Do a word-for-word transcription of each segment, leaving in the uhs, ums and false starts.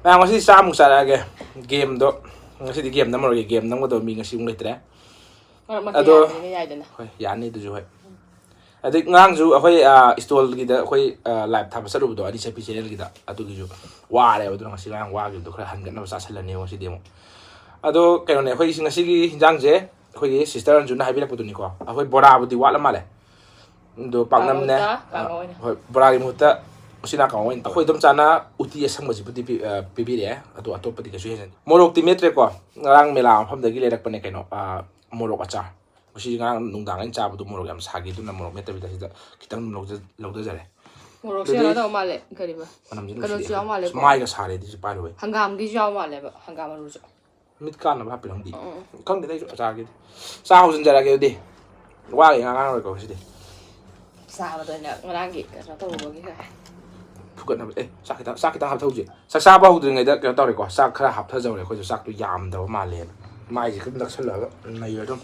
ꯃꯌꯥꯝ, ꯉꯁꯤꯗꯤ ꯆꯥꯃꯨꯛ ꯆꯥꯔꯛꯑꯒꯦ꯫ ꯒꯦꯝꯗꯣ, ꯉꯁꯤꯗꯤ ꯒꯦꯝ ꯅꯝꯃꯔꯣꯏꯒꯦ꯫ ꯒꯦꯝ ꯅꯝꯒꯗꯕ ꯃꯤ ꯉꯁꯤꯃꯨꯛ ꯂꯩꯇ꯭ꯔꯦ꯫ ꯃꯔꯛ ꯃꯔꯛꯇ ꯑꯗꯣ ꯌꯥꯅꯤꯅ ꯌꯥꯏꯗꯅ꯫ ꯍꯣꯏ, ꯌꯥꯅꯤ ꯑꯗꯨꯁꯨ, ꯍꯣꯏ꯫ ꯑꯗꯩ ꯉꯔꯥꯡꯁꯨ ꯑꯩꯈꯣꯏ, ꯑ, ꯏꯁꯇꯣꯜꯒꯤꯗ ꯑꯩꯈꯣꯏ, ꯑ, ꯂꯥꯏꯚ ꯊꯥꯕ ꯆꯠꯂꯨꯕꯗꯣ, ꯑꯅꯤ ꯆꯠꯄꯤ ꯆꯦꯅꯦꯜꯒꯤꯗ, ꯑꯗꯨꯒꯤꯁꯨ ꯋꯥꯔꯦꯕ꯫ ꯑꯗꯨꯅ ꯉꯁꯤ ꯉꯔꯥꯡ ꯋꯥꯈꯤꯕꯗꯣ ꯈꯔ ꯍꯟꯒꯠꯅꯕ ꯆꯥꯁꯤꯜꯂꯅꯦꯕ ꯉꯁꯤꯗꯤ ꯑꯃꯨꯛ꯫ ꯑꯗꯣ ꯀꯩꯅꯣꯅꯦ, ꯑꯩꯈꯣꯏ ꯉꯁꯤꯒꯤ ꯍꯤꯟꯖꯥꯡꯁꯦ ꯑꯩꯈꯣꯏꯒꯤ ꯁꯤꯁꯇꯔ ꯑꯟꯖꯨꯅ ꯍꯥꯏꯕꯤꯔꯛꯄꯗꯨꯅꯤꯀꯣ꯫ ꯑꯩꯈꯣꯏ ꯕꯣꯔꯥꯕꯨꯗꯤ ꯋꯥꯠꯂ ꯃꯥꯜꯂꯦ꯫ ꯑꯗꯣ ꯄꯥꯛꯅꯝꯅꯦ꯫ ꯀꯥꯡꯉꯧꯗ, ꯑ, ꯀꯥꯡꯉꯧ ꯑꯣꯏꯅ꯫ ꯍꯣꯏ, ꯕꯣꯔꯥꯒꯤ ꯃꯍꯨꯠꯇ ꯎꯆꯤꯅꯥ ꯀꯥꯡꯉꯧ ꯑꯣꯏꯅ ꯇꯧ꯫ ꯑꯩꯈꯣꯏ ꯏꯗꯣꯝꯆꯥꯅ ꯎꯇꯤ ꯑꯁꯪꯕꯁꯤꯕꯨꯗꯤ ꯄꯤ-, ꯑ, ꯄꯤꯕꯤꯔꯛꯑꯦ꯫ ꯑꯗꯣ ꯑꯇꯣꯞꯄꯗꯤ ꯀꯩꯁꯨ ꯍꯦꯟꯖꯟꯗꯦ꯫ ꯃꯣꯔꯣꯛꯇꯤ ꯃꯦꯠꯇ꯭ꯔꯦꯀꯣ꯫ ꯉꯔꯥꯡ ꯃꯦꯂꯥ ꯃꯐꯝꯗꯒꯤ ꯂꯩꯔꯛꯄꯅꯦ ꯀꯩꯅꯣ, ꯑ, ꯃꯣꯔꯣꯛ ꯑꯆꯥꯔ꯫ ꯉꯁꯤ ꯉꯔꯥꯡ ꯅꯨꯡꯗꯥꯡ ꯑꯩꯅ ꯆꯥꯕꯗꯣ ꯃꯣꯔꯣꯛ ꯌꯥꯝ ꯁꯥꯈꯤ, ꯑꯗꯨꯅ ꯃꯣꯔꯣꯛ ꯃꯦꯠꯇꯕꯤꯗ ꯁꯤꯗ ꯈꯤꯇꯪ ꯂꯧꯖ-, ꯂꯧꯊꯖꯔꯦ꯫ ꯃꯣꯔꯣꯛꯁꯦ ꯑꯗꯨꯗꯤ ꯀꯩꯅꯣ ꯇꯧ ꯃꯥꯜꯂꯦ, ꯀꯔꯤꯕ? ꯃꯅꯝꯁꯤ ꯀꯩꯅꯣꯁꯨ ꯅꯨꯡꯁꯤꯔꯛꯑꯦ꯫ ꯌꯥꯎ ꯃꯥꯜꯂꯦꯀꯣ꯫ ꯃꯥꯏꯒ ꯁꯥꯔꯦ ꯑꯗꯨꯁꯨ ꯄꯥꯏꯔꯨꯕꯩ꯫ ꯍꯪꯒꯥꯝꯒꯤꯁꯨ ꯌꯥꯎ ꯃꯥꯜꯂꯦꯕ, ꯍꯪꯒꯥꯝ ꯃꯔꯨꯁꯨ꯫ ꯃꯤꯠ ꯀꯥꯟꯅꯕ ꯍꯥꯞꯄꯤꯔꯝꯗꯤ꯫ ꯎꯝ, ꯎꯝ꯫ ꯈꯪꯗꯦꯗ ꯑꯩꯁꯨ ꯑꯆꯥꯔꯒꯤꯗꯤ꯫ ꯆꯥ ꯍꯧꯖꯤꯟꯖꯔꯒꯦ ꯑꯗꯨꯗꯤ꯫ ꯋꯥꯒ ꯏꯉꯥꯡ ꯉꯥꯡꯉꯔꯣꯏꯀꯣ ꯉꯁꯤꯗꯤ꯫ ꯆꯥꯕꯗ ꯑꯣꯏꯅ ꯉꯔꯥꯡꯒꯤ ꯀꯩꯅꯣ ꯇꯧꯔꯨꯕꯒꯤ ꯈꯔ꯫ ꯐꯨꯒꯠꯅꯕ꯫ ꯑꯦ, ꯆꯥꯛ ꯈꯤꯇꯪ, ꯆꯥꯛ ꯈꯤꯇꯪ ꯍꯥꯞꯊꯧꯁꯦ꯫ ꯆꯥꯛ ꯆꯥꯕ ꯍꯧꯗ꯭ꯔꯤꯉꯩꯗ ꯀꯩꯅꯣ ꯇꯧꯔꯦꯀꯣ꯫ ꯆꯥꯛ ꯈꯔ ꯍꯥꯞꯊꯖꯧꯔꯦ ꯑꯩꯈꯣꯏꯁꯨ꯫ ꯆꯥꯛꯇꯣ ꯌꯥꯝꯗꯕ ꯃꯥꯜꯂꯦꯅ꯫ ꯃꯥꯏꯁꯦ ꯈꯤꯇꯪ ꯅꯛꯁꯜꯂꯒ ꯅꯩꯔꯦ ꯑꯗꯨꯝ꯫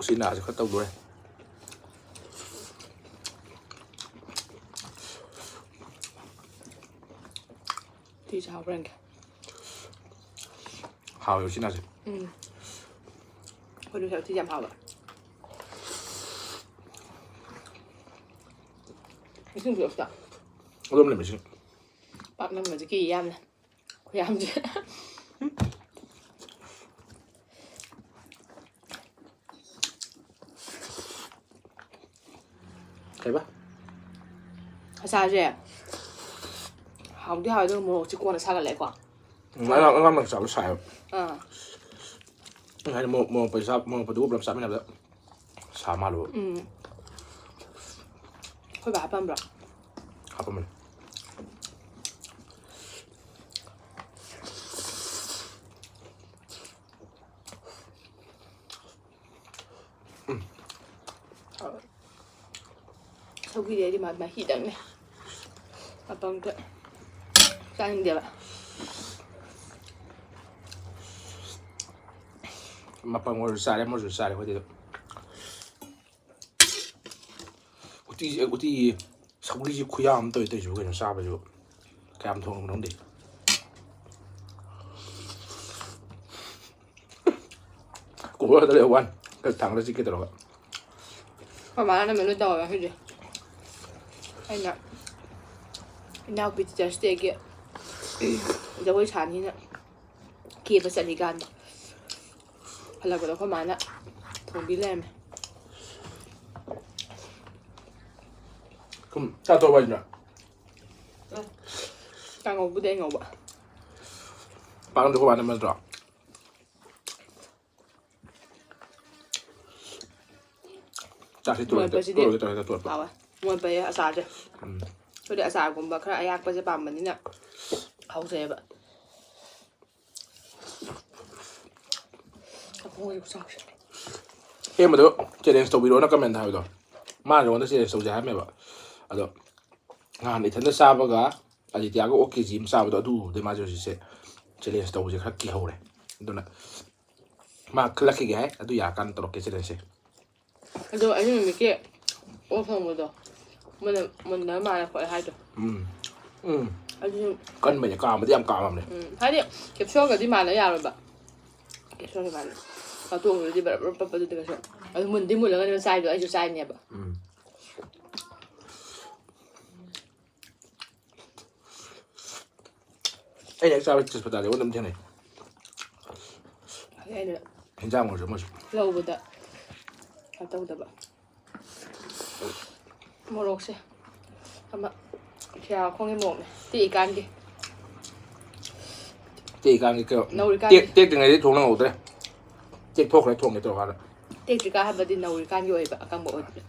ꯎꯆꯤꯅꯥꯁꯦ ꯈꯔ ꯇꯧꯗꯣꯔꯦ꯫ ꯎꯇꯤꯁꯦ ꯍꯥꯎꯕ꯭ꯔꯥ ꯌꯦꯡꯒꯦ꯫ ꯍꯥꯎꯋꯦ ꯎꯆꯤꯅꯥꯁꯦ꯫ ꯎꯝ꯫ ꯑꯩꯈꯣꯏꯗꯤ ꯎꯇꯤꯁꯦ ꯌꯥꯝ ꯍꯥꯎꯕ꯫ ꯏꯁꯤꯡꯁꯨ ꯑꯝꯇ꯫ ꯑꯗꯨꯝ ꯂꯩꯕ ꯏꯁꯤꯡ꯫ ꯄꯥꯛꯅꯝꯒꯁꯦ ꯀꯤ ꯌꯥꯝꯅ꯫ ꯈꯨꯌꯥꯝꯁꯦ꯫ ꯀꯩꯕ? ꯑꯆꯥꯔꯁꯦ ꯍꯥꯎꯗꯤ ꯍꯥꯎꯋꯦ, ꯑꯗꯨꯒ ꯃꯣꯔꯣꯛꯁꯦ ꯀꯣꯟꯅ ꯁꯥꯒꯠꯂꯛꯑꯦꯀꯣ꯫ ꯎꯝ, ꯑꯉꯥꯡ, ꯑꯉꯥꯡ ꯃꯆꯥ ꯆꯥꯕ ꯁꯥꯏꯕ꯫ ꯑꯥ꯫ ꯉꯁꯥꯏ ꯃꯣꯔꯣꯛ, ꯃꯣꯔꯣꯛ ꯃꯄꯩ ꯆꯥ-, ꯃꯣꯔꯣꯛ ꯃꯄꯩꯗꯨꯒ ꯄꯨꯂꯞ ꯆꯥꯃꯤꯟꯅꯕꯗ ꯁꯥ ꯃꯥꯜꯂꯨꯕ꯫ ꯎꯝ꯫ ꯑꯩꯈꯣꯏ ꯕꯥ ꯍꯥꯞꯄꯝꯕ꯭ꯔꯣ? ꯍꯥꯞꯄꯝꯕꯅꯤ꯫ ꯎꯝ꯫ ꯁꯧꯒ꯭ꯔꯤꯗꯤ ꯑꯩꯗꯤ ꯃ-, ꯃꯍꯤꯗꯪꯅꯦ꯫ ꯑꯄꯪꯗ ꯆꯥꯅꯤꯡꯗꯦꯕ꯫ ꯃꯄꯪ ꯑꯣꯏꯔꯁꯨ ꯆꯥꯔꯦ, ꯑꯃ ꯑꯣꯏꯔꯁꯨ ꯆꯥꯔꯦ ꯑꯩꯈꯣꯏꯗꯤ ꯑꯗꯨꯝ꯫ ꯎꯇꯤꯁꯦ ꯎꯇꯤ ꯁꯧꯒ꯭ꯔꯤꯁꯦ ꯈꯨꯌꯥꯝ ꯑꯃ ꯇꯧꯋꯦ ꯇꯧꯔꯤꯁꯤꯕꯨ ꯀꯩꯅꯣ ꯆꯥꯕꯁꯤꯕꯨ꯫ ꯀꯌꯥꯝ ꯊꯣꯡꯕꯅꯣ ꯈꯪꯗꯦ꯫ ꯀꯨꯀꯔꯗ ꯂꯩ ꯋꯥꯟ ꯊꯥꯡꯒꯠꯂ ꯆꯤꯛꯀꯦ ꯇꯧꯔꯒ꯫ ꯑꯩꯈꯣꯏ ꯃꯥꯅ ꯅꯝꯃꯦ ꯂꯣꯏ ꯇꯧꯔꯦ ꯉꯁꯤꯗꯤ꯫ ꯑꯩꯅ ꯏꯅꯥꯎꯄꯤ ꯇꯤꯆꯔꯁ ꯗꯦꯒꯤ ꯖꯒꯣꯏ ꯁꯥꯅꯤꯅ ꯀꯦꯕ ꯆꯠꯂꯤꯀꯥꯟꯗ ꯍꯜꯂꯛꯄꯗ ꯑꯩꯈꯣꯏ ꯃꯥꯅ ꯊꯣꯡꯕꯤ ꯂꯩꯔꯝꯃꯦ꯫ ꯁꯨꯝ ꯆꯥꯊꯣꯛꯑꯕ ꯍꯥꯏꯁꯤꯅ? ꯀꯥꯡꯉꯧꯕꯨꯗꯤ ꯑꯩ ꯉꯧꯕ꯫ ꯄꯥꯛꯅꯝꯗꯤ ꯑꯩꯈꯣꯏ ꯃꯥꯅ ꯅꯝꯕ ꯅꯠꯇ꯭ꯔꯣ? ꯆꯥꯛꯁꯤ ꯇꯣꯠꯂꯒ ꯃꯣꯠꯄꯁꯤꯗꯤ ꯇꯣꯠꯂꯒ ꯇꯣꯠꯂꯒ ꯇꯣꯠꯄ꯫ ꯍꯥꯎꯋꯦ꯫ ꯃꯣꯠꯄꯁꯦ ꯑꯆꯥꯔꯁꯦ꯫ ꯎꯝ꯫ ꯑꯩꯈꯣꯏꯗꯤ ꯑꯆꯥꯔꯒꯨꯝꯕ ꯈꯔ ꯑꯌꯥꯛꯄꯁꯦ ꯄꯥꯝꯕꯅꯤꯅ ꯍꯥꯎꯖꯩꯑꯕ꯫ ꯀꯥꯡꯍꯧꯒꯤ ꯈꯨꯆꯥꯎꯁꯦ꯫ ꯍꯦꯟꯕꯗꯣ ꯆꯦꯂꯦꯟꯖ ꯇꯧꯕꯤꯔꯣꯅ ꯀꯃꯦꯟꯗ ꯍꯥꯏꯕꯗꯣ꯫ ꯃꯥꯅ ꯑꯩꯉꯣꯟꯗ ꯆꯦꯂꯦꯟꯖ ꯇꯧꯁꯦ ꯍꯥꯏꯔꯝꯃꯦꯕ꯫ ꯑꯗꯣ ꯅꯍꯥꯟ ꯏꯊꯟꯗ ꯆꯥꯕꯒ ꯑꯗꯤꯇꯤꯌꯥꯒ ꯑꯣꯛ ꯀꯦꯖꯤ ꯑꯃ ꯆꯥꯕꯗꯣ ꯑꯗꯨ ꯎꯕꯗꯩ ꯃꯥꯁꯦ ꯍꯧꯖꯤꯛꯁꯦ ꯆꯦꯂꯦꯟꯖ ꯇꯧꯕꯁꯦ ꯈꯔ ꯀꯤꯍꯧꯔꯦ꯫ ꯑꯗꯨꯅ ꯃꯥ ꯈꯜꯂꯛꯈꯤꯒꯦ ꯍꯥꯏ, ꯑꯗꯨ ꯌꯥꯔꯀꯥꯟꯗ ꯇꯧꯔꯛꯀꯦ ꯆꯦꯂꯦꯟꯖꯁꯦ꯫ ꯑꯗꯣ ꯑꯩ ꯅꯨꯃꯤꯠꯀꯤ ꯑꯣꯛ ꯊꯣꯡꯕꯗꯣ ꯃꯨꯟꯅ ꯃꯨꯟꯗꯕ ꯃꯥꯜꯂꯦ ꯈꯣꯠꯂꯦ ꯍꯥꯏꯗꯣ꯫ ꯎꯝ꯫ ꯎꯝ꯫ ꯑꯗꯨꯁꯨ ꯀꯟꯕꯅꯦ, ꯀꯥꯝꯕꯗꯤ ꯌꯥꯝ ꯀꯥꯝꯃꯕꯅꯦ꯫ ꯎꯝ꯫ ꯍꯥꯏꯗꯤ ꯀꯦꯞꯁꯣꯜꯒꯗꯤ ꯃꯥꯟꯅ ꯌꯥꯔꯣꯏꯕ꯫ ꯀꯦꯞꯁꯣꯜꯒ ꯃꯥꯟꯅ ꯀꯥꯇꯣꯛꯑꯒꯗꯤ ꯕꯔ ꯕꯔ ꯄꯠꯄꯗꯨꯗꯤ ꯀꯩꯁꯨ꯫ ꯑꯗꯨ ꯃꯨꯟꯗꯤ ꯃꯨꯜꯂꯒꯅꯦꯕ ꯆꯥꯏꯗꯣ, ꯑꯩꯁꯨ ꯆꯥꯏꯅꯦꯕ꯫ ꯎꯝ꯫ ꯑꯩꯅ ꯍꯦꯛ ꯆꯥꯕ ꯇꯦꯖꯄꯇꯥꯁꯦ ꯑꯩꯉꯣꯟꯗ ꯑꯗꯨꯝ ꯊꯦꯡꯅꯩ꯫ ꯑꯩꯅ ꯍꯤꯟꯖꯥꯡ ꯑꯣꯏꯔꯁꯨ ꯑꯃꯁꯨ꯫ ꯂꯧꯕꯗ ꯀꯩꯅꯣ ꯇꯧꯗꯕ꯫ ꯃꯣꯔꯣꯛꯁꯦ ꯑꯃ ꯈꯦꯔꯥꯈꯣꯡꯒꯤ ꯃꯣꯔꯣꯛꯅꯦ꯫ ꯇꯦꯛꯏꯀꯥꯟꯒꯤ꯫ ꯇꯦꯛꯏꯀꯥꯟꯒꯤ ꯀꯩꯅꯣ? ꯅꯧꯔꯤꯀꯥꯟꯒꯤ꯫ ꯇꯦꯛ-, ꯇꯦꯛꯇ꯭ꯔꯤꯉꯩꯗꯤ ꯊꯣꯡ ꯅꯪꯍꯧꯗ꯭ꯔꯦ꯫ ꯇꯦꯛꯊꯣꯛꯈ꯭ꯔꯦ ꯊꯣꯡꯒꯦ ꯇꯧꯔꯀꯥꯟꯗ꯫ ꯇꯦꯛꯇ꯭ꯔꯤꯀꯥꯟ ꯍꯥꯏꯕꯗꯤ ꯅꯧꯔꯤꯀꯥꯟꯒꯤ ꯑꯣꯏꯕ, ꯑꯀꯪꯕ ꯑꯣꯏꯕꯗꯣ꯫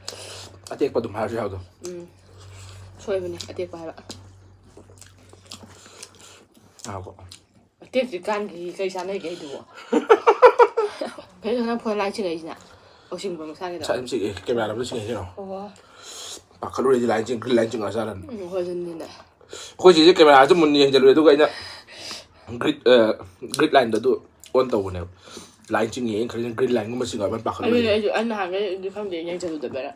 ꯑꯇꯦꯛꯄ ꯑꯗꯨꯝ ꯍꯥꯏꯔꯁꯨ ꯌꯥꯕꯗꯣ꯫ ꯎꯝ꯫ ꯁꯣꯏꯕꯅꯦ ꯑꯇꯦꯛꯄ ꯍꯥꯏꯕ꯫ ꯉꯥꯏꯈꯣ꯫ ꯇꯦꯛꯇ꯭ꯔꯤꯀꯥꯟꯒꯤ ꯀꯩ ꯆꯥꯟꯅꯔꯤꯒꯦ ꯑꯩꯗꯨꯕꯣ? ꯀꯩꯅꯣ ꯅꯪ ꯐꯣꯟ ꯂꯥꯏ ꯆꯤꯡꯉꯛꯏꯁꯤꯅ? ꯑꯣ, ꯆꯤꯡꯕ ꯃꯁꯥꯒꯤꯗꯣ? ꯁꯥꯏ ꯑꯗꯨꯝ ꯆꯤꯡꯉꯛꯑꯦ, ꯀꯦꯃꯦꯔꯥꯗ ꯆꯤꯡꯉꯛꯑꯦ ꯀꯩꯅꯣ꯫ ꯑꯣ꯫ ꯄꯥꯈꯠꯂꯨꯔꯦ ꯑꯩꯗꯤ ꯂꯥꯏꯟ ꯆꯤꯡ-, ꯒ꯭ꯔꯤꯟ ꯂꯥꯏꯟ ꯆꯤꯡꯉꯛꯑꯖꯥꯠꯂꯅ꯫ ꯎꯝ, ꯍꯣꯏ, ꯑꯗꯨꯅꯤꯅꯦ꯫ ꯑꯩꯈꯣꯏ ꯆꯦꯁꯦ ꯀꯦꯃꯦꯔꯥꯁꯦ ꯃꯨꯟꯅ ꯌꯦꯡꯁꯤꯜꯂꯨꯔꯦ, ꯑꯗꯨꯒ ꯑꯩꯅ ꯒ꯭ꯔꯤꯠ, ꯑ, ꯒ꯭ꯔꯤꯠ ꯂꯥꯏꯟꯗ ꯑꯗꯨ ꯑꯣꯟ ꯇꯧꯕꯅꯦꯕ꯫ line ꯆꯤꯡꯉꯦ, ꯑꯩꯅ ꯈꯜꯂꯤꯅ green lineꯒꯨꯝꯕ ꯆꯤꯡꯉꯛꯑꯕ ꯑꯗꯨꯅꯦ ꯄꯥꯈꯠꯂꯨꯔꯦ꯫ ꯑꯩꯁꯨ, ꯑꯩ ꯅꯍꯥꯟꯒꯩ ꯑꯗꯨꯗꯤ ꯈꯪꯗꯦ, ꯌꯦꯡꯁꯤꯜꯂꯨꯗꯕꯅ꯫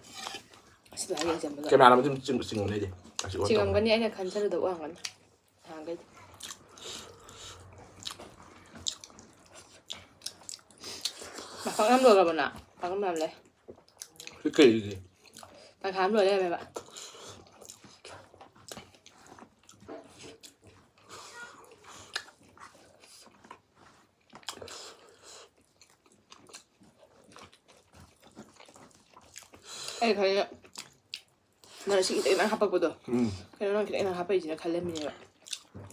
ꯑꯁꯤꯗ ꯍꯥꯏ ꯌꯦꯡꯁꯤꯟꯕꯗ꯫ ꯀꯦꯃꯦꯔꯥ ꯃꯆꯤꯟ ꯆꯤꯡ-, ꯆꯤꯡꯉꯝꯅꯦ ꯑꯩꯗꯤ꯫ ꯑꯁꯤ on ꯇꯧꯕꯅꯦ꯫ ꯆꯤꯡꯉꯝꯒꯅꯤ, ꯑꯩꯅ ꯈꯟꯖꯜꯂꯨꯗꯕ ꯑꯣꯏꯔꯝꯒꯅꯤ꯫ ꯅꯍꯥꯟꯈꯩꯗꯤ꯫ ꯄꯥꯛꯅꯝ ꯂꯣꯏꯈ꯭ꯔꯕꯣ ꯅꯪ? ꯄꯥꯛꯅꯝ ꯌꯥꯝ ꯂꯩ꯫ ꯁꯤ ꯀꯩꯁꯤꯗꯤ? ꯇꯪꯈꯥꯏ ꯑꯃ ꯂꯣꯏ ꯂꯩꯔꯝꯃꯦꯕ꯫ ꯑꯩ ꯈꯜꯂꯦ, ꯅꯪ ꯏꯁꯤꯡ ꯈꯤꯇꯪ ꯈꯤꯇꯪ ꯍꯥꯞꯄꯛꯄꯗꯣ꯫ ꯎꯝ꯫ ꯀꯩꯅꯣ ꯅꯪ ꯈꯤꯇꯪ ꯈꯤꯇꯪ ꯍꯥꯞꯄꯛꯏꯁꯤꯅ ꯈꯜꯂꯝꯃꯤꯅꯦꯕ꯫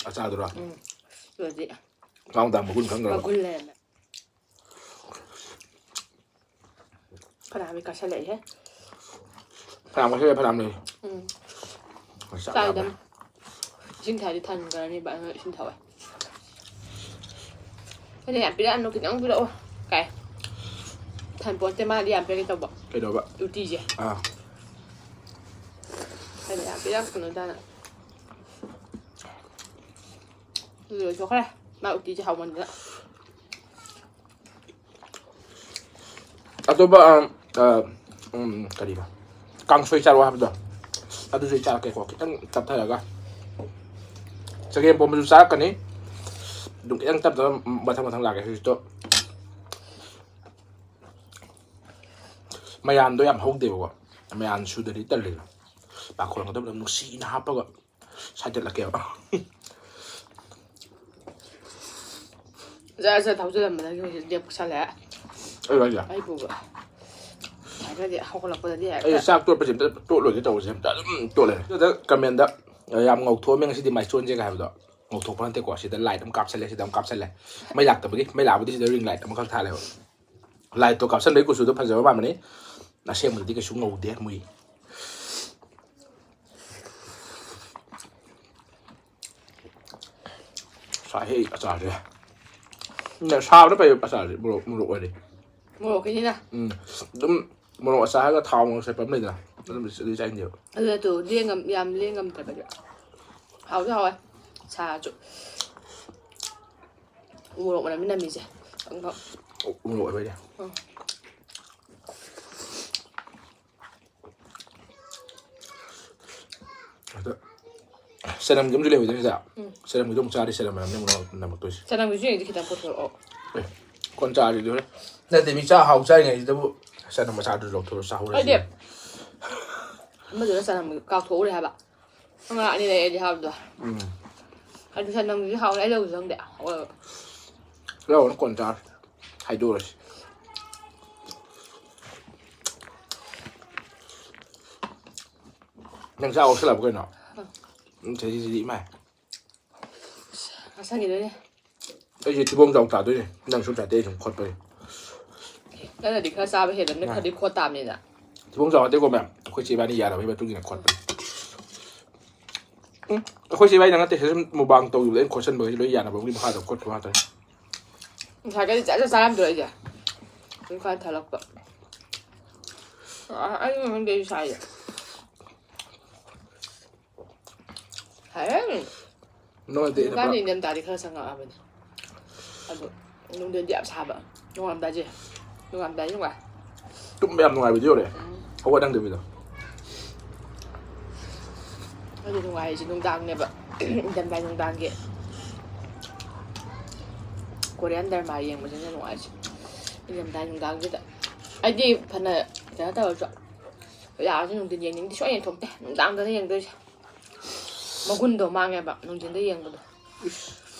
ꯑꯆꯥꯗꯨꯔꯣ? ꯎꯝ꯫ ꯑꯗꯨꯗꯤ ꯆꯥꯎ ꯇꯥ ꯃꯒꯨꯟ ꯈꯪꯗ꯭ꯔꯕ? ꯃꯒꯨꯟ ꯂꯩꯔꯝꯃꯦ꯫ ꯐꯅꯌꯥꯝꯗꯤ ꯀꯥꯁꯜꯂꯛꯏꯍꯦ꯫ ꯐꯅꯌꯥꯝ ꯀꯥꯁꯜꯂꯛꯑꯦ, ꯐꯅꯌꯥꯝ ꯂꯩ꯫ ꯎꯝ꯫ ꯆꯥꯛ ꯆꯥꯏꯗ꯫ ꯌꯥꯝꯃꯦ꯫ ꯏꯁꯤꯡ ꯊꯛꯑꯗꯤ ꯊꯟꯈ꯭ꯔꯅꯤꯕ, ꯑꯗꯨꯅ ꯏꯁꯤꯡ ꯊꯛꯑꯣꯏ꯫ ꯑꯩꯅ ꯌꯥꯝ ꯄꯤꯔꯛꯑꯅꯨ, ꯈꯤꯇꯪ ꯄꯤꯔꯛꯑꯣ ꯀꯥꯏ꯫ ꯊꯟꯄꯣꯟꯇꯦ, ꯃꯥꯗꯤ ꯌꯥꯝ ꯄꯤꯔꯛꯀꯦ ꯇꯧꯕ꯫ ꯀꯩꯗꯧꯕ? ꯎꯇꯤꯁꯦ꯫ ꯑꯥ꯫ ꯑꯩꯅ ꯌꯥꯝ ꯄꯤꯔꯛꯀꯅꯨꯗꯅ꯫ ꯑꯗꯨ ꯂꯣꯏꯊꯣꯛꯈ꯭ꯔꯦ꯫ ꯃꯥ ꯎꯇꯤꯁꯦ ꯍꯥꯎꯃꯟꯗꯅ꯫ ꯑꯇꯣꯞꯄ, ꯑ, ꯑ, ꯎꯝ, ꯀꯔꯤꯕ? ꯀꯥꯡꯁꯣꯏ ꯆꯥꯔꯛꯑꯣ ꯍꯥꯏꯕꯗꯣ꯫ ꯑꯗꯨꯁꯨ ꯑꯩ ꯆꯥꯔꯛꯀꯦꯀꯣ, ꯈꯤꯇꯪ ꯇꯞꯊꯔꯒ꯫ ꯆꯒꯦꯝ ꯄꯣꯝꯕꯁꯨ ꯆꯥꯔꯛꯀꯅꯤ꯫ ꯑꯗꯨꯝ ꯈꯤꯇꯪ ꯇꯞ ꯇꯞꯅ ꯃꯊꯪ ꯃꯊꯪ ꯂꯥꯛꯀꯦ꯫ ꯍꯧꯖꯤꯛꯇꯣ ꯃꯌꯥꯝꯗꯣ ꯌꯥꯝ ꯍꯧꯗꯦꯕꯀꯣ꯫ ꯃꯌꯥꯝ ꯁꯨꯗ꯭ꯔꯗꯤ ꯇꯜꯂꯦꯗꯅ꯫ ꯄꯥꯈꯣꯟꯒꯗꯣ ꯅꯨꯡꯁꯤꯅ ꯍꯥꯞꯄꯒ ꯁꯥꯏꯗꯠꯂꯛꯀꯦꯕ꯫ ꯖꯔ ꯖꯔ ꯊꯧꯖꯤꯜꯂꯝꯕꯗꯒꯤ ꯍꯧꯖꯤꯛ ꯂꯦꯞꯁꯜꯂꯦ꯫ ꯑꯩ ꯍꯥꯏꯁꯦ꯫ ꯑꯩꯕꯨꯕ꯫ ꯍꯥꯏꯔꯒꯗꯤ ꯍꯧꯒꯠꯂꯛꯄꯗꯗꯤ ꯑꯩ ꯍꯦꯛꯇ ꯆꯥꯛ ꯇꯣꯠꯄꯁꯦ ꯑꯝꯇ ꯇꯣꯠꯂꯣꯏꯒꯦ ꯇꯧꯕꯁꯦ ꯑꯝꯇ ꯑꯗꯨꯝ ꯇꯣꯠꯂꯦ꯫ ꯑꯗꯨꯗ comment ꯗ, "ꯌꯥꯝ ꯉꯧꯊꯣꯛꯑꯝꯃꯦ ꯉꯁꯤꯗꯤ ꯃꯥꯏꯆꯣꯟꯁꯦ" ꯀꯥꯏ ꯍꯥꯏꯕꯗꯣ꯫ ꯉꯧꯊꯣꯛꯄ ꯅꯠꯇꯦꯀꯣ, ꯁꯤꯗ light ꯑꯃ ꯀꯥꯞꯁꯜꯂꯦ, ꯁꯤꯗ ꯑꯃ ꯀꯥꯞꯁꯜꯂꯦ꯫ ꯃꯩ ꯂꯥꯛꯇꯕꯒꯤ, ꯃꯩ ꯂꯥꯛꯑꯕꯨꯗꯤ ꯁꯤꯗ ring light ꯑꯃꯈꯛ ꯊꯥꯜꯂꯦꯕ꯫ Light ꯇꯣ ꯀꯥꯞꯁꯟꯕꯩ ꯀꯨꯆꯨꯗꯣ ꯐꯖꯕ ꯃꯥꯟꯕꯅꯤ꯫ ꯑꯁꯦꯡꯕꯗꯗꯤ ꯀꯩꯁꯨ ꯉꯧꯗꯦ ꯃꯣꯏ꯫ ꯁꯥꯏꯍꯦ ꯑꯆꯥꯔꯁꯦ꯫ ꯎꯝ, ꯁꯥꯕꯅ ꯐꯩ ꯑꯆꯥꯔꯁꯦ, ꯃꯣꯔꯣꯛ, ꯃꯣꯔꯣꯛ ꯑꯣꯏꯔꯗꯤ꯫ ꯃꯣꯔꯣꯛꯀꯤꯅꯤꯅ꯫ ꯎꯝ, ꯑꯗꯨꯝ ꯃꯣꯔꯣꯛ ꯑꯆꯥꯔ ꯍꯥꯏꯔꯒ ꯊꯥꯎ ꯃꯣꯔꯣꯛ ꯁꯦꯠꯄ ꯑꯃ ꯂꯩꯗꯅ, ꯑꯗꯨꯝ ꯑꯗꯨꯗꯤ ꯆꯥꯅꯤꯡꯗꯦꯕ꯫ ꯑꯗꯨ ꯅꯠꯇ꯭ꯔꯣ, ꯂꯦꯡꯉꯝ-, ꯌꯥꯝ ꯂꯦꯡꯉꯝꯗꯕꯗꯤ꯫ ꯍꯥꯎꯁꯨ ꯍꯥꯎꯋꯦ, ꯁꯥꯔꯁꯨ꯫ ꯎꯃꯣꯔꯣꯛ ꯃꯅꯝꯗꯤ ꯅꯝꯃꯤꯁꯦ꯫ ꯑꯗꯨꯒ ꯎ ꯃꯣꯔꯣꯛ ꯑꯣꯏꯕꯩꯅꯦ꯫ ꯎꯝ꯫ ꯑꯗ ꯆꯅꯝꯗꯤ ꯑꯃꯁꯨ ꯂꯩꯍꯧꯗꯣꯏꯅꯤ ꯁꯤꯗ꯫ ꯎꯝ꯫ ꯆꯅꯝꯒꯤꯗꯣ ꯑꯃꯨꯛ ꯆꯥꯔꯗꯤ ꯆꯅꯝ ꯃꯅꯝꯅꯤ ꯑꯃꯨꯛ ꯅꯝꯃꯛꯇꯣꯏꯁꯦ꯫ ꯆꯅꯝꯒꯤꯁꯨ ꯌꯦꯡꯉꯗꯤ ꯈꯤꯇꯪ ꯄꯨꯊꯣꯔꯛꯑꯣ꯫ ꯑꯦ, ꯀꯣꯟ ꯆꯥꯔꯗꯤ ꯂꯣꯏꯔꯦ꯫ ꯅꯠꯇꯦ, ꯃꯤ ꯆꯥꯛ ꯍꯥꯎ ꯆꯥꯔꯤꯉꯩꯁꯤꯗꯕꯨ ꯆꯅꯝ ꯃꯆꯥꯗꯨ ꯂꯧꯊꯣꯛꯑ ꯆꯥꯍꯧꯔꯁꯤ꯫ ꯑꯩꯗꯤ ꯑꯃꯗꯨꯅ ꯆꯅꯝ ꯀꯥꯎꯊꯣꯛꯎꯔꯦ ꯍꯥꯏꯕ꯫ ꯉꯥ ꯑꯅꯤ ꯂꯩꯔꯗꯤ ꯍꯥꯎꯕꯗꯣ꯫ ꯎꯝ꯫ ꯑꯗꯨ ꯆꯅꯝꯒꯤꯁꯨ ꯍꯥꯎꯔꯦ, ꯑꯩ ꯂꯧꯁꯨ ꯆꯪꯗꯦ꯫ ꯍꯥꯎꯋꯦꯕ꯫ ꯂꯧꯔꯅꯨ, ꯀꯣꯟ ꯆꯥꯔꯣ꯫ ꯍꯥꯏꯗꯣꯛꯎꯔꯁꯤ꯫ ꯅꯪ ꯆꯥꯛ ꯂꯧꯁꯜꯂꯕ ꯀꯩꯅꯣ? ꯎꯝ꯫ ꯎꯝ, ꯁꯤꯗꯤ, ꯁꯤꯗꯤ, ꯏꯃꯥꯏ꯫ ꯉꯁꯪꯒꯤꯗꯣꯏꯅꯦ꯫ ꯑꯩꯁꯦ ꯊꯤꯕꯣꯡ ꯆꯥꯎ ꯇꯥꯗꯣꯏꯅꯦ, ꯅꯪ ꯁꯨꯝ ꯆꯥꯇꯦ, ꯑꯩ ꯁꯨꯝ ꯈꯣꯠꯄꯩ꯫ ꯅꯪꯅꯗꯤ ꯈꯔ ꯆꯥꯕ ꯍꯦꯜꯂꯝꯅꯤ, ꯃꯥ꯫ ꯈꯔꯗꯤ ꯈꯣꯠ ꯇꯥꯕꯅꯤꯅ꯫ ꯊꯤꯕꯣꯡ ꯆꯥꯎ ꯅꯠꯇꯦꯀꯣ, ꯃꯌꯥꯝ꯫ ꯑꯩꯈꯣꯏ ꯆꯦ ꯏꯕꯥꯅꯤ ꯌꯥꯅꯕꯒꯤ ꯃꯇꯨꯡ ꯏꯟꯅ ꯈꯣꯠꯄꯅꯤ꯫ ꯎꯝ, ꯑꯩꯈꯣꯏ ꯆꯦ ꯏꯕꯥꯅꯤ ꯅꯠꯇꯦ, ꯁꯤ ꯁꯨꯝ ꯃꯨꯛꯕꯥꯡ ꯇꯧꯈꯤꯕꯗ ꯑꯩꯅ ꯈꯣꯠꯆꯟꯕꯈꯩꯁꯦ ꯂꯣꯏ ꯌꯥꯅꯕꯒꯤ ꯃꯈꯥꯗ ꯈꯣꯠꯈꯤꯕ ꯉꯥꯛꯇꯅꯤ꯫ ꯉꯁꯥꯏꯒꯗꯤ ꯖꯠ ꯖꯠ ꯆꯥꯔꯝꯗ꯭ꯔꯣ ꯑꯩꯁꯦ? ꯑꯗꯨꯝ ꯈꯔ ꯊꯜꯂꯛꯄ꯫ ꯑ, ꯑꯩ ꯈꯪꯗꯦ ꯑꯩꯁꯨ ꯁꯥꯏꯁꯦ꯫ ꯍꯥꯏꯔꯅꯤ꯫ ꯅꯣꯏꯗꯤ ꯑꯩꯅ ꯍꯧꯖꯤꯛꯀꯥꯟꯗꯤ ꯄꯨꯔꯥ ꯏꯪꯊꯝꯊꯥꯗꯤ ꯈꯔ ꯆꯪꯉꯛꯑꯕꯅꯦ꯫ ꯑꯗꯣ ꯅꯨꯡꯊꯤꯟꯗꯤ ꯌꯥꯝ ꯁꯥꯕ꯫ ꯅꯣꯡꯉꯥꯟꯕꯗꯥꯏꯁꯦ꯫ ꯅꯣꯡꯉꯥꯟꯕꯗꯥꯏ ꯅꯨꯡꯉꯥꯏ꯫ ꯇꯨꯝꯕ ꯌꯥꯝ ꯅꯨꯡꯉꯥꯏꯕꯗꯤ ꯌꯧꯔꯦ꯫ ꯎꯝ꯫ ꯍꯧꯒꯠꯅꯤꯡꯗꯕꯤꯗꯣ꯫ ꯑꯗꯨ ꯅꯨꯡꯉꯥꯏꯔꯤꯁꯦ ꯅꯨꯡꯗꯥꯡꯅꯦꯕ꯫ ꯏꯪꯊꯝꯊꯥ ꯅꯨꯡꯗꯥꯡꯒꯤ Korean drama ꯌꯦꯡꯕꯁꯤꯅ ꯅꯨꯡꯉꯥꯏꯔꯤꯁꯦ꯫ ꯏꯪꯊꯝꯊꯥ ꯅꯨꯡꯗꯥꯡꯁꯤꯗ꯫ ꯑꯩꯗꯤ ꯐꯅ ꯀꯩꯅꯣ ꯇꯧꯔꯁꯨ, ꯌꯥꯔꯁꯨ ꯅꯨꯡꯊꯤꯟ ꯌꯦꯡꯅꯤꯡꯗꯦ, ꯁꯨꯡꯌꯦꯡ ꯌꯦꯡꯊꯣꯛꯇꯦ꯫ ꯅꯨꯡꯗꯥꯡꯗꯅ ꯌꯦꯡꯗꯣꯏꯁꯦ꯫ ꯃꯒꯨꯟꯗꯣ ꯃꯥꯡꯉꯦꯕ ꯅꯨꯡꯊꯤꯟꯗ ꯌꯦꯡꯕꯗꯣ꯫ ꯏꯁ꯫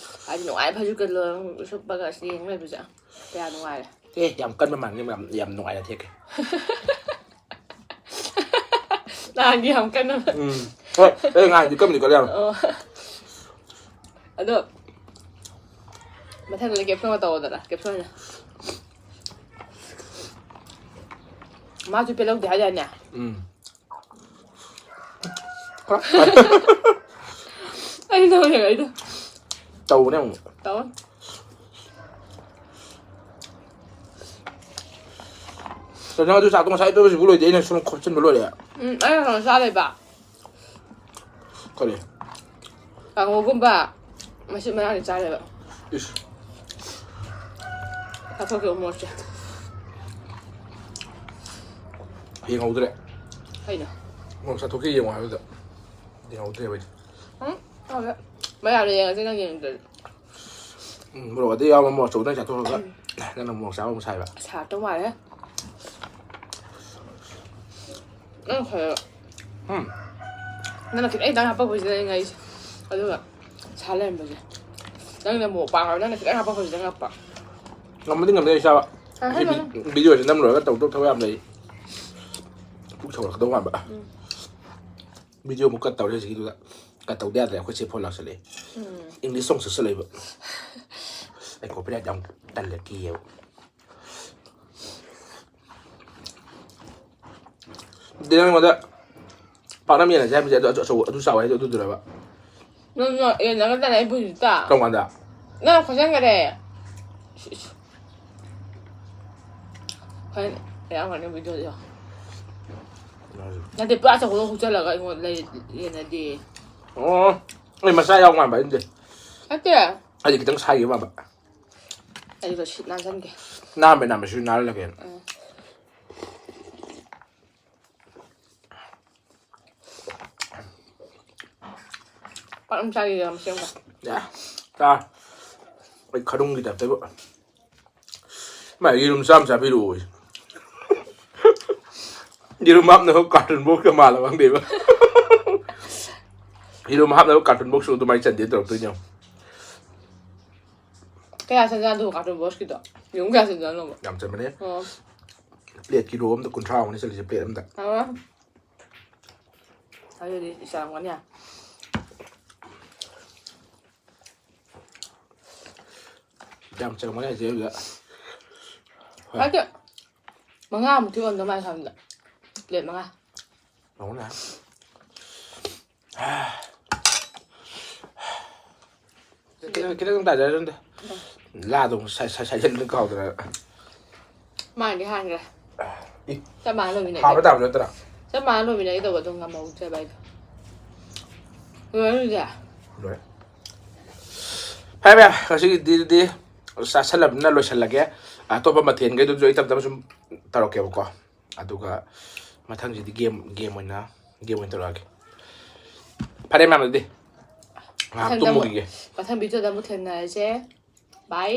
ꯍꯥꯏꯗꯤ ꯅꯨꯡꯉꯥꯏ, ꯐꯩꯖꯨꯞꯀ ꯂꯣꯏꯔ ꯁꯨꯞꯄꯒ ꯑꯁ ꯌꯦꯡ ꯂꯩꯕꯁꯦ ꯀꯌꯥ ꯅꯨꯡꯉꯥꯏꯔꯦ꯫ ꯑꯦ, ꯌꯥꯝ ꯀꯟꯕ ꯃꯥꯟꯒꯦ, ꯌꯥꯝ, ꯌꯥꯝ ꯅꯨꯡꯉꯥꯏꯅ ꯊꯦꯛꯀꯦ꯫ ꯅꯍꯥꯟꯒꯤ ꯌꯥꯝ ꯀꯟꯅ꯫ ꯎꯝ꯫ ꯍꯣꯏ, ꯑꯩ ꯉꯥꯏꯗꯤ ꯀꯟꯕꯨꯗꯤ ꯀꯜꯂꯦ ꯌꯥꯝ꯫ ꯑꯣ꯫ ꯑꯗꯣ ꯃꯊꯪꯗꯗꯤ caption ꯇꯧꯔꯣꯗꯅ, caption ꯑꯣꯏꯅ꯫ ꯃꯥꯁꯨ ꯄꯦꯜꯍꯧꯗꯦ ꯍꯥꯏꯗꯥꯏꯅꯦ? ꯎꯝ꯫ ꯑꯩ ꯅꯣꯛꯅꯤꯡꯉꯦ ꯑꯩꯗꯣ꯫ ꯇꯧꯕꯅꯦ ꯑꯃꯨꯛ꯫ ꯇꯧ꯫ ꯀꯩꯅꯣ, ꯑꯗꯨ ꯆꯥꯛꯇꯣ ꯉꯁꯥꯏ ꯑꯇꯣꯞꯄꯁꯤꯕꯨ ꯂꯣꯏꯗꯦ, ꯑꯩꯅ ꯁꯨꯝ ꯈꯣꯠꯆꯤꯟꯕ ꯂꯣꯏꯔꯦ꯫ ꯎꯝ, ꯑꯩꯅ ꯀꯩꯅꯣ ꯆꯥ ꯂꯩꯕ꯫ ꯀꯔꯤ? ꯀꯥꯡꯍꯧꯒꯨꯝꯕ ꯃꯁꯤ ꯃꯔꯥꯡꯗꯤ ꯆꯥ ꯂꯩꯕ꯫ ꯏꯁ꯫ ꯆꯥꯊꯣꯛꯀꯦ ꯎꯃꯣꯔꯣꯛꯁꯦ꯫ ꯌꯦꯡꯍꯧꯗ꯭ꯔꯦ꯫ ꯀꯩꯅꯣ? ꯃꯣꯔꯣꯛ ꯆꯥꯊꯣꯛꯀꯦ ꯌꯦꯡꯉꯣ ꯍꯥꯏꯕꯗ ꯌꯦꯡꯍꯧꯗ꯭ꯔꯦꯕ ꯑꯩꯗꯤ꯫ ꯎꯝ ꯍꯥꯎꯋꯦ꯫ ꯃꯌꯥꯝꯅ ꯌꯦꯡꯉꯁꯤ ꯅꯪ ꯌꯦꯡꯗ꯭ꯔꯗꯤ꯫ ꯎꯝ, ꯃꯣꯔꯣꯛ ꯑꯗꯨ ꯌꯥꯎꯕ ꯃꯣꯔꯣꯛ ꯑꯆꯧꯕꯗ ꯆꯥꯊꯣꯛꯑꯒ ꯅꯪꯅ ꯃꯣꯔꯣꯛ ꯆꯥꯕ ꯑꯃꯨꯛ ꯁꯥꯏꯕ꯫ ꯁꯥꯔꯛꯇꯧ ꯃꯥꯜꯂꯦ꯫ ꯅꯪ ꯈꯔ ꯎꯝ꯫ ꯅꯪꯅ ꯈꯤꯇꯪ ꯈꯤꯇꯪ ꯍꯥꯞꯄꯛꯄꯁꯤꯗ ꯑꯩ ꯉꯛꯏꯁꯦ꯫ ꯑꯗꯨꯒ ꯁꯥ ꯂꯩꯔꯝꯕꯁꯦ꯫ ꯅꯪꯅ ꯃꯣꯔꯣꯛ ꯄꯥꯝꯃꯕ ꯅꯪꯅ ꯈꯤꯇꯪ ꯍꯥꯞꯄꯛꯄꯁꯤꯗ ꯉꯛꯄ꯫ ꯉꯝꯃꯗꯤ ꯉꯝꯃꯦ ꯑꯩ ꯆꯥꯕ꯫ ꯑ, ꯁꯤ ꯍꯩꯃꯥ꯫ ꯚꯤꯗꯤꯑꯣꯁꯦ ꯅꯝ ꯂꯣꯏꯔꯒ ꯇꯧꯗꯧ ꯊꯕꯛ ꯌꯥꯝ ꯂꯩ꯫ ꯄꯨꯛ ꯁꯧꯒꯠꯂꯛꯀꯗꯧ ꯃꯥꯟꯕ꯫ ꯎꯝ꯫ ꯚꯤꯗꯤꯑꯣ ꯑꯃꯨꯛ ꯀꯠ ꯇꯧꯔꯦ ꯍꯧꯖꯤꯛꯀꯤꯗꯨꯗ꯫ ꯀꯠ ꯇꯧꯗ ꯌꯥꯗ꯭ꯔꯦ, ꯑꯩꯈꯣꯏ ꯆꯦ ꯐꯣꯟ ꯂꯥꯛꯁꯜꯂꯛꯑꯦ꯫ ꯎꯝ꯫ ꯏꯪꯂꯤꯁ ꯁꯣꯡ ꯁꯛꯆꯜꯂꯛꯏꯕ꯫ ꯑꯩ ꯀꯣꯄꯤꯔꯥꯏꯠ ꯌꯥꯝ ꯇꯜꯂꯦ, ꯀꯤꯌꯦꯕ꯫ ꯑꯗꯨꯗꯤ ꯅꯪ ꯑꯩꯉꯣꯟꯗ ꯄꯥꯛꯅꯝ ꯌꯦꯟꯅꯁꯦ ꯍꯥꯏꯕꯁꯦ ꯑꯗꯨ ꯑꯆꯧꯕ, ꯑꯗꯨ ꯆꯥꯎ ꯍꯥꯏꯗꯣ ꯑꯗꯨꯗꯨꯔꯕ? ꯅꯪ ꯅꯪ ꯌꯦꯟꯅꯒꯗ꯭ꯔꯥ ꯑꯩ ꯄꯨꯟꯁꯤꯗ? ꯀꯔꯝ ꯀꯥꯟꯗ? ꯅꯪ ꯈꯣꯠꯆꯟꯈꯔꯦ꯫ ꯏꯁ, ꯏꯁ꯫ ꯍꯣꯔꯦꯟ ꯌꯥꯝ ꯍꯣꯔꯦꯟ ꯚꯤꯗꯤꯑꯣꯗꯣ ꯌꯦꯡꯉꯣ꯫ ꯅꯠꯇꯦ, ꯄꯨꯔꯥ ꯑꯆꯧꯕꯗꯣ ꯍꯨꯛꯆꯜꯂꯒ ꯑꯩꯉꯣꯟꯗ ꯂꯩ-, ꯌꯦꯟꯅꯗꯦ꯫ ꯑꯣ, ꯑꯩ ꯃꯆꯥ ꯌꯥꯎ ꯃꯥꯟꯕ ꯑꯩꯗꯤ꯫ ꯅꯠꯇꯦ꯫ ꯑꯩꯗꯤ ꯈꯤꯇꯪ ꯁꯥꯏꯈꯤꯕ ꯃꯥꯟꯕ꯫ ꯑꯩꯗꯣ ꯁꯤꯠ ꯅꯥꯟꯁꯟꯒꯦ꯫ ꯅꯥꯟꯕ ꯅꯥꯟꯕꯁꯨ ꯅꯥꯜꯂꯒꯦ꯫ ꯎꯝ꯫ ꯄꯥꯛꯅꯝ ꯆꯥꯒꯦ ꯌꯥꯝ ꯁꯦꯝꯒ꯫ ꯌꯥ, ꯆꯥ꯫ ꯑꯩ ꯈꯔꯨꯡꯒꯤ ꯇꯥꯏꯞꯇꯕꯨ꯫ ꯃꯥ ꯌꯦꯔꯨꯝ ꯆꯥꯝ ꯆꯥꯕꯤꯔꯛꯑꯣ꯫ ꯌꯦꯔꯨꯝ ꯍꯥꯞꯅꯕ ꯀꯥꯔꯇꯨꯟ ꯕꯣꯛꯁꯀ ꯃꯥꯜꯂꯕ ꯈꯪꯗꯦꯕ꯫ ꯌꯦꯔꯨꯝ ꯍꯥꯞꯅꯕ ꯀꯥꯔꯇꯨꯟ ꯕꯣꯛꯁꯁꯨ ꯑꯗꯨꯃꯥꯏꯅ ꯆꯟꯗꯦ ꯇꯧꯔꯛꯇꯣꯏꯅꯦ꯫ ꯀꯌꯥ ꯆꯟꯖꯥꯠꯅꯣ ꯀꯥꯔꯇꯨꯟ ꯕꯣꯛꯁꯀꯤꯗꯣ? ꯌꯦꯔꯨꯝ ꯀꯌꯥ ꯆꯟꯖꯥꯠꯅꯣꯕ? ꯌꯥꯝ ꯆꯟꯕꯅꯦ꯫ ꯑꯣ꯫ ꯄ꯭ꯂꯦꯠ ꯀꯤꯂꯣ ꯑꯝꯗ ꯀꯨꯟꯊ꯭ꯔꯥ ꯃꯨꯛꯅꯦ ꯆꯠꯂꯤꯁꯦ ꯄ꯭ꯂꯦꯠ ꯑꯝꯗ꯫ ꯑꯥ꯫ ꯑꯗꯨꯗꯤ ꯆꯥꯎꯔꯝꯒꯅꯤ꯫ ꯌꯥꯝ ꯆꯪꯕꯅꯦ ꯍꯧꯖꯤꯛ ꯑꯗꯨꯗ꯫ ꯍꯣꯏ꯫ ꯅꯠꯇꯦ꯫ ꯃꯉꯥꯃꯨꯛꯇꯤ ꯑꯣꯏꯔꯝꯗꯧ ꯃꯥꯜꯂꯦ ꯈꯟꯕꯗ꯫ ꯄ꯭ꯂꯦꯠ ꯃꯉꯥ꯫ ꯂꯧꯅꯦ꯫ ꯈꯤꯇꯪ, ꯈꯤꯇꯪ ꯇꯥꯖꯔꯁꯅꯨꯗ꯫ ꯂꯥꯗꯣ ꯑꯃꯨꯛ ꯁꯥꯏ-, ꯁꯥꯏ-, ꯁꯥꯏꯖꯜꯂ ꯀꯥꯎꯗꯅ꯫ ꯃꯥꯅꯗꯤ ꯍꯥꯟꯈ꯭ꯔꯦ꯫ ꯏ, ꯆꯞ ꯃꯥꯟꯅ ꯂꯣꯏꯃꯤꯟꯅꯩ꯫ ꯍꯥꯞꯄ ꯇꯥꯕ ꯅꯠꯇ꯭ꯔꯥ? ꯆꯞ ꯃꯥꯟꯅ ꯂꯣꯏꯃꯤꯟꯅꯒꯦ ꯇꯧꯕ ꯑꯗꯨꯝ ꯉꯝꯍꯧꯗ꯭ꯔꯦꯕ ꯑꯩꯗꯣ꯫ ꯂꯣꯏꯔꯦ ꯑꯗꯨꯗꯤ? ꯂꯣꯏꯔꯦ꯫ ꯐꯔꯦ, ꯐꯔꯦ, ꯉꯁꯤꯒꯤꯗꯤ ꯑꯗꯨꯗꯤ ꯆꯥꯁꯜꯂꯕꯅꯤꯅ ꯂꯣꯏꯁꯜꯂꯒꯦ꯫ ꯑꯇꯣꯞꯄ ꯃꯊꯦꯜꯈꯩꯗꯨꯁꯨ ꯑꯩ ꯇꯞ ꯇꯞꯅ ꯁꯨꯝ ꯇꯧꯔꯛꯀꯦꯕꯀꯣ꯫ ꯑꯗꯨꯒ ꯃꯊꯪꯁꯤꯗꯤ ꯒꯦꯝ ꯒꯦꯝ ꯑꯣꯏꯅ ꯒꯦꯝ ꯑꯣꯏꯅ ꯇꯧꯔꯛꯑꯒꯦ꯫ ꯐꯔꯦ ꯃꯌꯥꯝ, ꯑꯗꯨꯗꯤ ꯉꯥꯏꯍꯥꯛ ꯃꯊꯪꯗ ꯑꯃꯨꯛ- ꯇꯨꯝꯃꯨꯈꯤꯒꯦ꯫ ꯃꯊꯪ ꯚꯤꯗꯤꯑꯣꯗ ꯑꯃꯨꯛ ꯊꯦꯡꯅꯔꯁꯦ꯫ ꯕꯥꯏ꯫